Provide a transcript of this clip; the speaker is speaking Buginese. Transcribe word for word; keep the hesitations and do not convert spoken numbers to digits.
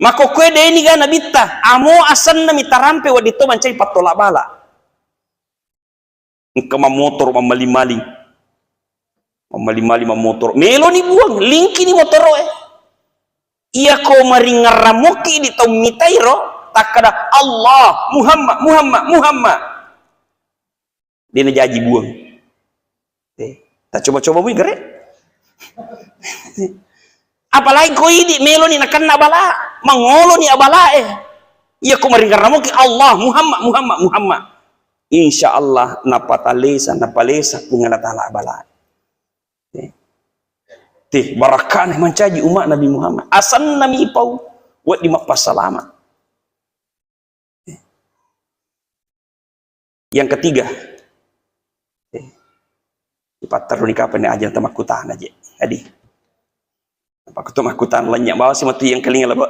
Makkokkoe deni ga nabitta, amo asenna mi tarampe wedding to mancaji pattola bala. Engka mammotoro mammaling-maling. Mammaling-maling mammotoro. Meloni buang, lingkini motoroe. Iyako maringerrang mokki di tau mitairo, takkada, "Allah, Muhammad, Muhammad, Muhammad." De najaji buang. Eh, tacoba-coba mui gare. Apalagi ko idi meloni nakenna bala, mangoloni abalae. Iyako maringerrang mokki, "Allah, Muhammad, Muhammad, Muhammad." Insya Allah napatalesa, napalesa Puang Allah Taala abalae. Eh. Teh, barakkana mancaji umat Nabi Muhammad. Asenna mi pau, wedding mappassalama. Eh. Yang ketiga, eh, ipatteruni kapang ni ajang tamakkutana je. Adi. Apa kutu makkutana lenya bawa si matu yang kelinga labo.